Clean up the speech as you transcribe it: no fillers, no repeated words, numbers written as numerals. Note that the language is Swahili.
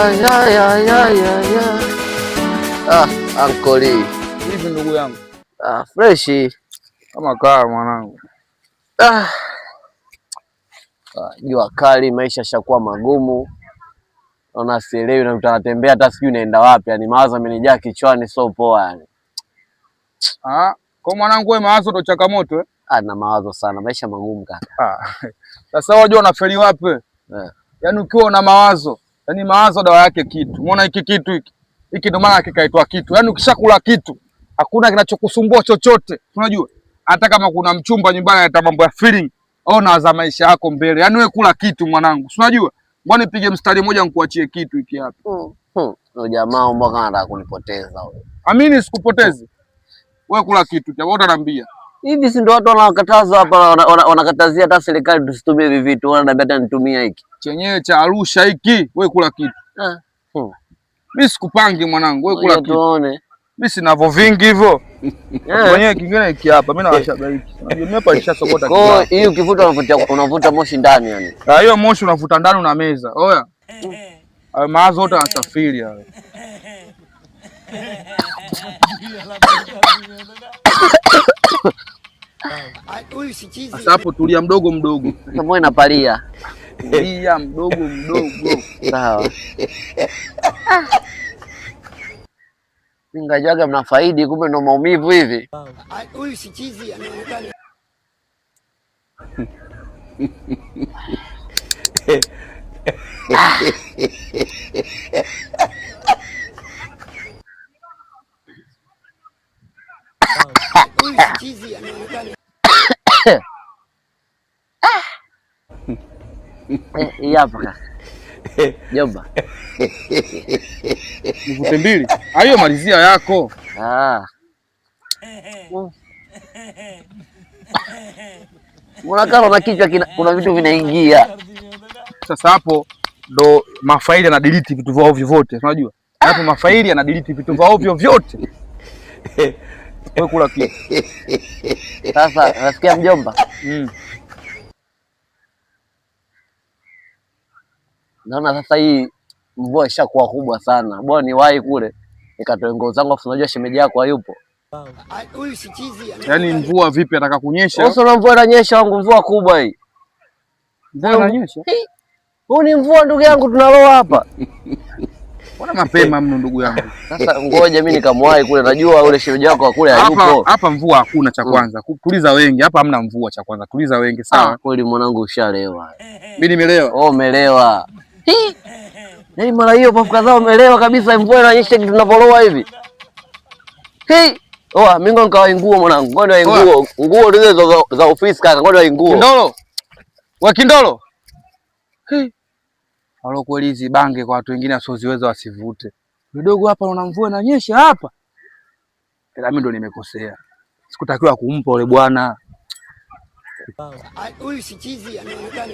Ya, ya, ya, ya, ya. Ah, ankoli. Hivi ndugu yangu? Ah, fresh. Kama kaa mwanangu. Ah. Ah, jua kali, maisha shakuwa magumu. Naona sielewi na mtu anatembea hata sijui naenda wapi, yani mawazo amenijaa kichwani, so poa yani. Ah, kwa mwanangu wewe mawazo ndo changamoto eh? Ah, na mawazo sana, maisha magumu kaka. Ah. Sasa unajua unafeli wapi? Eh. Yaani ukiwa una mawazo, yaani mawazo dawa yake kitu. Umeona hiki kitu hiki? Hiki ndo maana kikaitwa kitu. Yaani ukishakula kitu, hakuna kinachokusumbua chochote. Unajua? Hata kama kuna mchumba nyumbani analeta mambo ya feeling, au unawaza maisha yako mbele. Yaani wewe kula kitu mwanangu. Si unajua? Ngoja nipige mstari mmoja nikuachie kitu hiki hapa. Jamaa mbona anataka kunipoteza huyo? Amini sikupotezi. Wewe kula kitu, wewe utaniambia. Hivi si ndio watu wanakataza hapa, wanakatazia hata serikali tusitumie hivi vitu, wananiambia hata nitumie hiki. Chenyewe cha Arusha hiki, wewe kula kitu. Ah. Mimi sikupangi mwanangu, wewe kula kitu. Tuone. Mimi sinavyo vingi hivyo. Eh. Mwenyewe kingine hiki hapa, mimi nawashaga hiki. Unajua mimi hapa nishasokota Kwa kibao. hiyo ukivuta unavuta moshi ndani yani. Ah, hiyo moshi unavuta ndani una meza. Oya. Hayo mawazo yote yanasafiri hayo. Sasa hapo tulia mdogo mdogo. Sasa mbona inapalia? Tulia mdogo mdogo. Sawa. Ningajaga mnafaidi kumbe ndo maumivu hivi. Huyu si chizi anaonekana. Huyu si chizi anaonekana. Eh, hii hapa kaka. Jomba. Nivute mbili. Ah, hiyo malizia yako. Ah. Unakaa na kichwa kina, kuna vitu vinaingia. Sasa hapo ndo mafaili yana delete vitu vya ovyo vyote, unajua? Hapo mafaili yana delete vitu vya ovyo vyote. Wewe kula kitu. Sasa nasikia mjomba. Naona sasa hii mvua ishakuwa kubwa sana. Bwana niwahi kule nikatoe nguo zangu, afu unajua shemeji yako hayupo. Huyu si chizi anaonekana. Yaani mvua vipi ataka kunyesha? Sasa na mvua inanyesha wangu, mvua kubwa hii. Mvua inanyesha? Huu ni mvua ndugu yangu, tunaloa hapa. Mbona mapema mno ndugu yangu? Sasa ngoja mimi nikamwahi kule, najua ule shemeji yako wa kule Hapa hayupo. hapa mvua hakuna cha kwanza. Tuliza wengi, hapa hamna mvua cha kwanza. Tuliza wengi sawa. Ah, kweli mwanangu ushalewa. Mimi nimelewa. Oh, umelewa. Hii. Yaani mara hiyo pafu kadhaa umelewa kabisa, mvua inanyesha tunapoloa hivi. Hii. Oa, mimi ngo nikawahi nguo mwanangu. Ngoja niwahi nguo. Nguo zile za ofisi kaka, ngoja niwahi nguo. Kindolo. Wa Kindolo. Hii. Walo kweli hizi bange kwa watu wengine wasioziweza wasivute. Vidogo hapa naona mvua inanyesha hapa. Ila mimi ndo nimekosea. Sikutakiwa kumpa ule bwana. Huyu si chizi anaonekana.